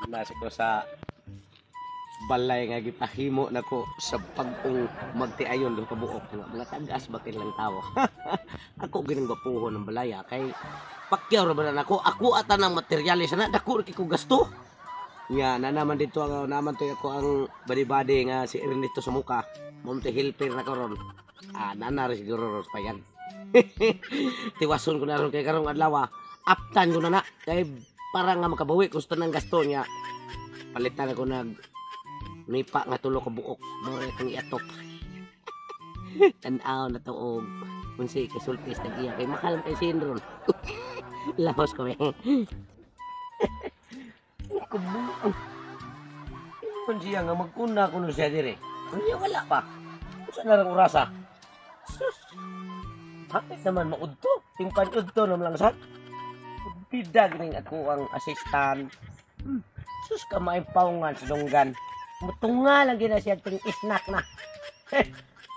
Nasa ko sa balay nga gipahimo nako sa pag-ong magtiayon do kabuok nga mga tagas bakin lang tawo. Ako gining gwapuhon ng balaya kay pakyaw ra ba na nako, ako ata ng materyales na dako ra kay ko gasto. Nga na naman dito ang naman to ako ang badi-badi nga si Ernesto sa muka. Monte helper na karon. Ah, nana ra siguro ron payag. Tiwason ko na ron kay karong adlaw. Aptan ko na na kay para nga makabawi ko sa tanang gasto niya. Palitan ako nag nipa nga tulo ka buok. More akong iatok. Tan-aw na to og unsay kasultis nag iya kay mahal kay sinron. Lahos ko eh. Kabuang. Ingon siya nga magkuna kuno siya dire. Unya wala pa. Unsa na rang orasa? Sus. Bakit naman maudto? Timpan udto nam lang sa. Bida gining ako ang assistant. Sus ka maipawngan sa dunggan. Mutunga lang gina siya ting isnak na.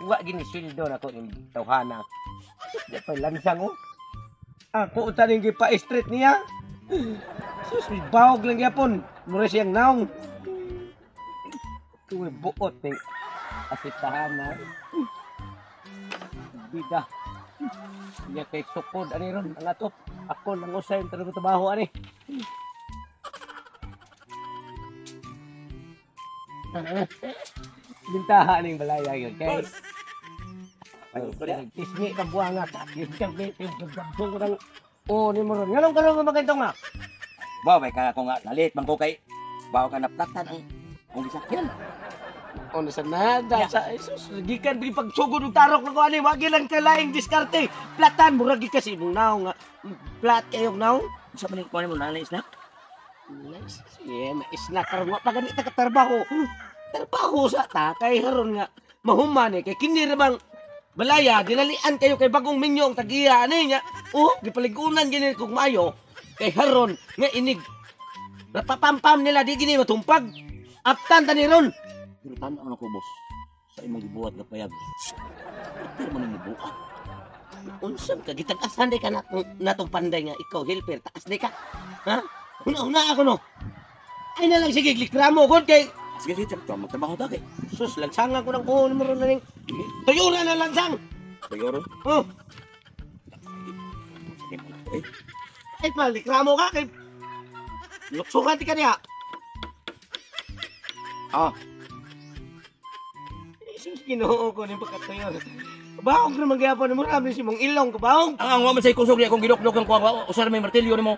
Wa gini sweldo na ko ning tawhana. Sus, di pa lansang oh. Ako uta ning gipa-street niya. Sus, bawog lang gyapon. Mura siyang naong. Kuwi buot ning asistahana. Bida. Niya kay sukod ani ron ang atop. Ako lang usay ang trabaho ani. Bintahan ning balaya yun kay. Ay, tismi ka buanga ka. Yung ko ng oh ni mo ron. Nganong karon nga magantong nga? Ba may ka ko nga nalit man ko kay bawo ka naplatan ang kung gisakyan. Ono sa nada sa Jesus gikan bi pagsugod og tarok nako ani wa lang kalaing diskarte. Platan murag gi kasi imong naong nga plat kayong naong. Unsa man ni kuan mo nanay snack? Nice. Yeah, may snack karon wa pa gani ta katrabaho. Trabaho sa ta kay haron nga mahuman eh kay kini ra bang balaya dinalian kayo kay bagong minyo ang tagiya ani nya. Oh, gipaligunan gini kog maayo kay haron nga inig napapampam nila di gini matumpag. Aptan ta ni ron. Pero tan-aw na ko boss sa imong gibuhat nga payag. Pero man ni buhat. Unsa ka gitag-asan di ka na natong panday nga ikaw helper taas di ka. Ha? Una-una ako no. Ay na lang sige likramo gud kay sige sige sakto magtrabaho ta kay. Sus lansangan ko ng kuon mo ron na ning. Tuyo na na lansang. Tuyo ron. Oh. Eh. Ay pa likramo ka kay luksukan ti kaniya. Ah. Sus Ginoo ko ning pagkatuyo. Kabahog na magyapon mo rami si mong ilong kabahog. Ang wa man say kusog niya kung gidokdok ang kuha usar may martilyo nimo.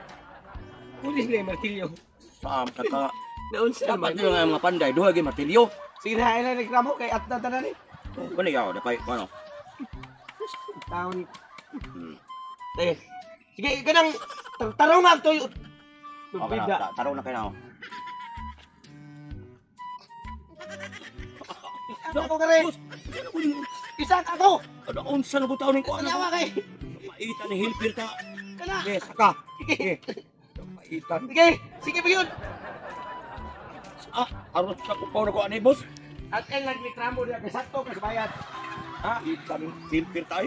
Pulis na yung martilyo. Sa kaka Naunsa dapat man. nga mga panday duha gyud martilyo. Sige na ay na reklamo kay at na tanan eh. Kuno yaw dapay kuno. Taon. Eh. Sige kanang tarong nga toy. Okay na, tarong na kay na. Ako kare. Isa ako. Ano unsa na taon ning kuan? Tanawa kay. Maitan ni helper ta. Kana. Sige, saka. Sige. Maitan. Sige, sige ba yun? Ah, aron sa kupaw na ko ani boss. At el nagreklamo diya kay sakto kay bayad. Ha? Itan helper ta.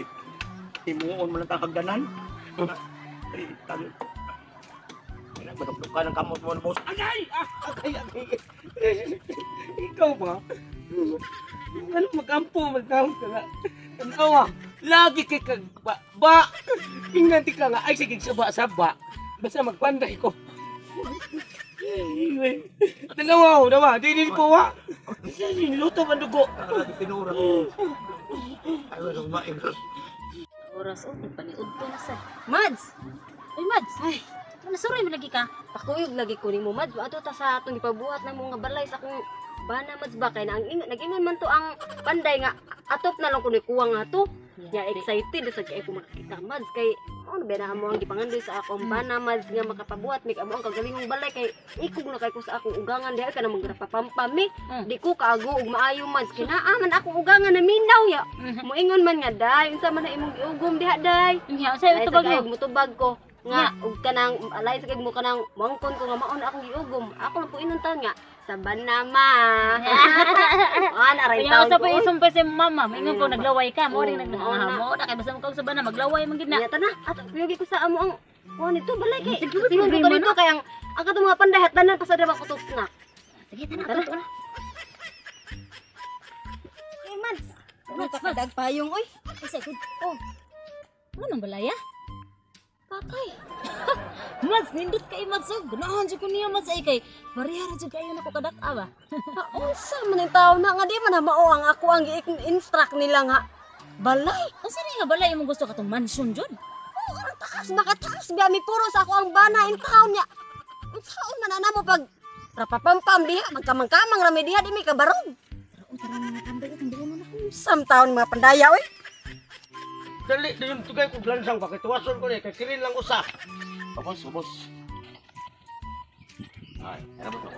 Timuon man lang hagdanan. Itan. Nagmadugdug ka ng kamot mo boss. Agay! Ah, agay, agay. Ikaw ba? Ano magampo magtawag ka nga? Tanawa, lagi kay kag ba, ba. Ingnan ti ka nga ay sige saba-saba. Basta magpanday ko. Tanawa, nawa, di di po wa. Luto man dugo. Tinura ko. Ay, wala kumain. Oras oh, nagpaniud to na sa. Mads! Uy, Mads! Ay, nasuroy mo lagi ka. Pakuyog lagi ko nimo, Mads. Ato ta sa atong gipabuhat na mga balay sa akong bana, Mads ba kay na ang nag-ingon man to ang panday nga atop na lang kuno kuwang nga to. Ya excited sa kay ko makakita, Mads, kay ano ba na amo ang gipangandoy sa akong bana, Mads, nga makapabuhat mig amo ang kagalingong balay kay ikog na kay ko sa akong ugangan diha ka na magrapapampam mi. Di ko kaago og maayo, Mads, kay naa man akong ugangan na minaw ya. Moingon man nga day unsa man na imong giugom diha day. Nya, unsay Ay, tubag sa mo? mo tubag ko nga og kanang alay sa kag mo kanang mangkon ko nga maon akong giugom. Ako lang po inuntan nga saban na ma. Ana ray Kaya taon sa ko. pa isumpay sa mama, maingon ko Mm. naglaway ka, mo ring Oo na. mo na kay basta mo kag sa bana maglaway man gid na. Nya ta na ato kuyugi ko sa amo ang Kuan ito balay kay. Sige, dito dito kay ang katong mga panday hatanan pa sa daba kutok na. Sige, tara, tara. Hey, Mads. Mads, Mads, payong oy. Ay, sa ikod. Oh. Ano nang balaya? Patay. Mads, nindot kay Mads. Oh, ganahan jud ko niya, Mads. Ay, kay barihara jud kayo nako kadak-a ba? Unsa man ang tao na nga di man na mao ang ako ang gi-instruct nila nga balay. Unsa ni nga balay imong gusto katong mansion jud? Oh, karang taas makataas biya mi puro sa ako ang bana in town niya. Unsaon man ana mo pag rapapampam diha magkamang-kamang ra mi diha di mi kabarog. Tara, tara mga panday, itong dala na. Sam taon mga pandaya oy. Dali, dayon tugay ko lansang bakit tuwason ko ni kay kirin lang usa. Ubos, ubos. Ay, ano ba to?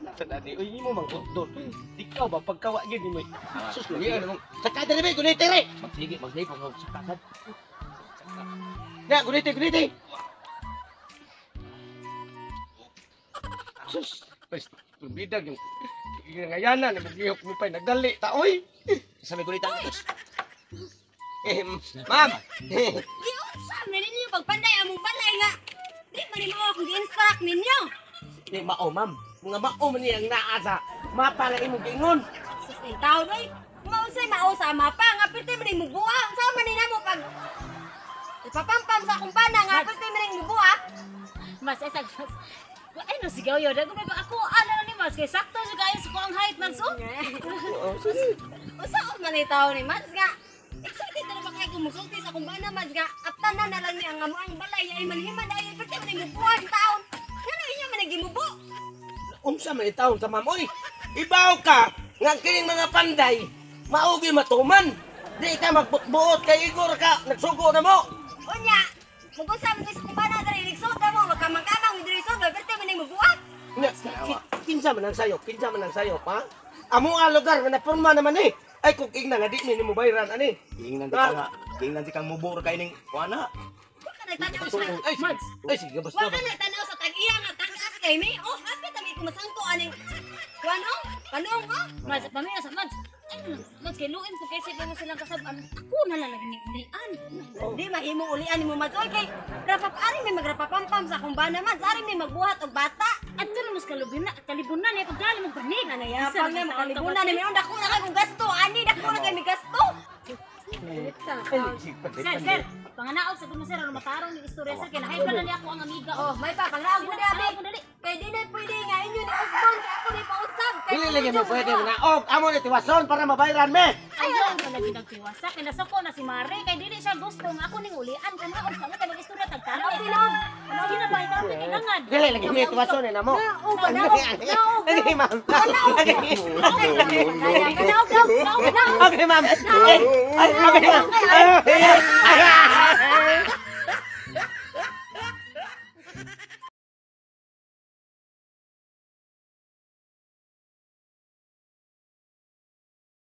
Nasa dati, uy, imo mang utdot. Uy, ikaw ba pagkawa gid nimo? Sus, lagi ano mong saka diri be, guniti re. Magsige, magsige pag saka. Na, guniti, guniti. Sus, pes, turbidag yung ngayanan, maglihok mo pa, nagdali ta, oy. Sabi ko nito. Eh, ma'am. Giunsa man ninyo pagpanday among balay nga di man ni mao akong gi-instruct ninyo. Di mao, ma'am. Mga mao man niyang naa sa mapa nga imong giingon. Sus ning taon oy. Maunsay mao sa mapa nga pirti man ning mubuha. Unsa man ni namo pag ipapampam sa akong bana nga pirti man ning mubuha. Mas, ay, sag, mas. Ay, no, sigaw yun. Dago ba ako, ano na ni Mas? Kay sakto jud kayo sa kuang height, Mas, oh. Unsaon man ni taon ni Mads nga excited na ba kay kumusulti sa akong bana Mads nga aptanan na lang ni ang amo ang balay ay manhiman ay pirti man ning mubuha sa taon. Ngano inyo man ning gimubo? Unsa man itawon sa ma'am, oy. Ibaw ka nga kining mga panday maugi matuman. Di ka magbutbuot kay Igor ka, nagsugo na mo. Unya, mugunsa man ni sa akong bana diri nagsuot na mo magkamang-kamang diri sud pirti man ning mubuha. Nga, kinsa man ang sayo, kinsa man ang sayo, ha? Amo ang lugar nga napurma naman eh. Ay kung ingna nga di mi nimo bayran ani. Giingnan di ka nga. Giingnan di kang mubor kay ning kuana. Wa ka nagtanaw sa Ay, Mads. Ay, sige, basta. Wa ka nagtanaw sa tag-iya nga tag-as kay mi. Oh, hapit ang kumasangko aning kuan oh, panong oh. Mas, pamilya sa Mads. Ay, no, Mads, kay luin ko kasi mo silang kasab-an. Ako na lang lagi ni ulian. Di mahimo ulian nimo Mads. Oy kay rapap ari may magrapapampam sa akong bana Mads. Ari may magbuhat og bata. At doon mas kalubin na, kalibunan eh, pagdali mo banig. Ano yapang na makalibunan ni mi dako na kay kong gasto ani dako na kay mi gasto. Sir, sir, panganaog sa gumo sir, ano matarong yung istorya sir, kaya nahay pala niya ako ang amiga. Oh, may pa panglaog mo di abi. Dali. Kay di na pwede nga inyo ni Osborn kay ako ni pausab. Kay Dili lagi mo pwede na og amo ni tiwason para mabayran me. Ay, wala ko lagi nagtiwasa, kaya nasuko na si Mare, kay dili siya gusto nga ako ning ulian, kanaog sa mga kay istorya tagtanaw. Sige na ba, ikaw ang kailangan. Dili lagi mi tiwason ni namo. Naog, naog, naog. Okay, ma'am. Okay. Naog, naog, naog, naog. Okay, ma'am. Ay, okay, ma'am. Ay, ay, ay.